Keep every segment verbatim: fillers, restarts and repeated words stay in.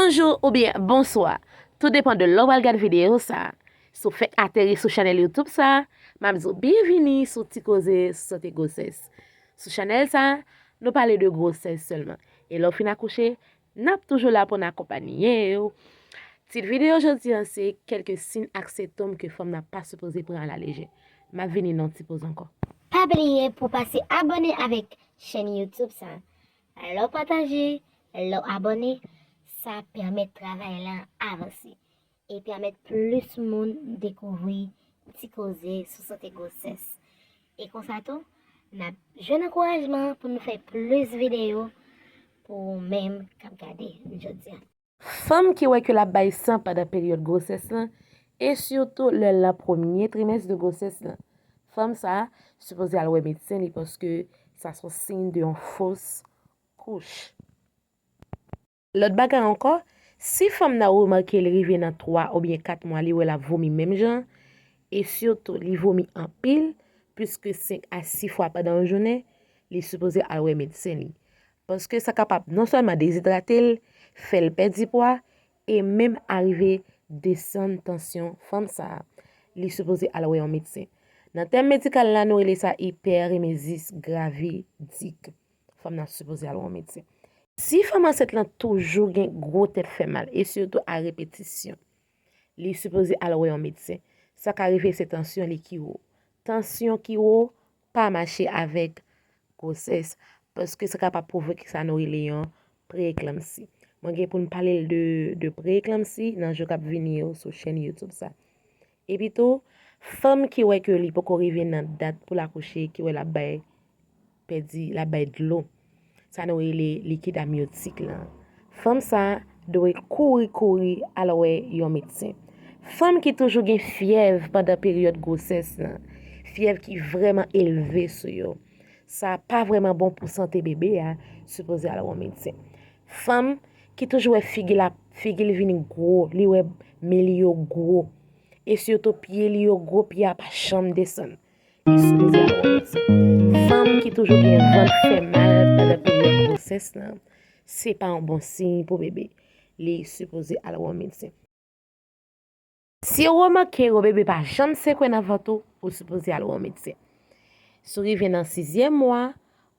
Bonjou oubyen bonswa. Tou depann de lè w pral gad videyo sa. Si w fèk ateri sou chanèl YouTube sa, m ap di w byenvini sou Ti Koze sou Sante Gwosès. Sou chanèl sa, nou pale de gwosès sèlman. E lè w fin akouche, n ap toujou la pou n akonpanye w. Tit videyo jodi a se kèlke siy ak sentòm ke fanm nan pa sipoze pran alalejè. M ap vini nan ti poz ankò. Pa bliye pou pase abòne avèk chèn YouTube sa. Lè w pataje, lè w abòne, sa pèmèt travay la avanse e pèmèt plis moun dekouvri Ti Koze sou Sante Gwosès. E konsa tou, n ap jwenn ankourajman pou nou fè plis videyo pou ou menm k ap gade jodi a. Fanm ki wè ke l ap bay san pandan peryòd gwosès lan, e sitou lè l nan premye trimès de gwosès lan, fanm sa a sipoze al wè medsen li paske sa se yon siy de yon fos kouch. Lòt bagay ankò, si fanm nan remake l rive nan twa oubyen kat mwa li wè l ap vomi menm jan, e sitou li vomi anpil, plis ke senk a sis fwa pandan yon jounen, li sipoze al wè medsen li. Paske sa kapab non sèlman dezidrate l, fè l pèdi pwa, e menm arive desann tansyon fanm sa a. Li sipoze al wè yon medsen. Nan tèm medikal la, nou rele sa ipèremezi gravidik. Fanm nan sipoze al wè yon medsen. Si fanm ansent lan toujou gen gwo tèt fè mal, e sitou a repetisyon, li sipoze al wè yon medsen. Sa ka rive se tansyon li ki wo. Tansyon ki wo pa mache avèk gwosès, paske sa kapab pwovoke sa nou rele yon preeklanmsi. Mwen gen pou m pale l de, de preeklanmsi nan jou k ap vini yo sou chèn YouTube sa. Epi tou, fanm ki wè ke li poko rive nan dat pou l akouche, ki wè l ap bay, pèdi, l ap bay dlo. Sa nou rele likid amyotik lan. Fanm sa dwe kouri kouri al wè yon medsen. Fanm ki toujou gen fyèv pandan peryòd gwosès lan, fyèv ki vrèman elve sou yo, sa pa vrèman bon pou sante bebe a, sipoze al wè yon medsen. Fanm ki toujou wè figi l ap, figi l vin gwo, li wè men li yo gwo, e sitou pye li yo gwo, pye a pa janm desann. Li sipoze al wè yon medsen. Fanm ki toujou gen vant fè mal pandan peryòd gwosès lan, se pa yon bon siy pou bebe. Li sipoze al wè yon medsen. Si w remake yon bebe pa janm sekwe nan vant ou, ou sipoze al wè yon medsen. Si w rive nan sizyèm mwa,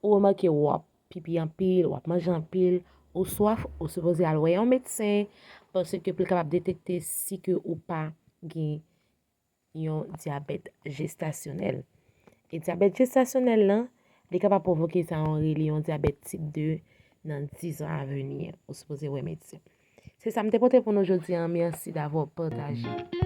ou remake w ap pipi anpil, w ap manje anpil, ou swaf, ou sipoze al wè yon medsen, paske pou l kapab detekte si ke ou pa gen yon dyabèt jestasyonèl. E dyabèt jestasyonèl lan, li kapab pwovoke sa yon rele yon dyabèt tip de nan diz an a vini an. Ou sipoze wè medsen. Se sa m te pote pou nou jodi an. Mèsi davwa w pataje.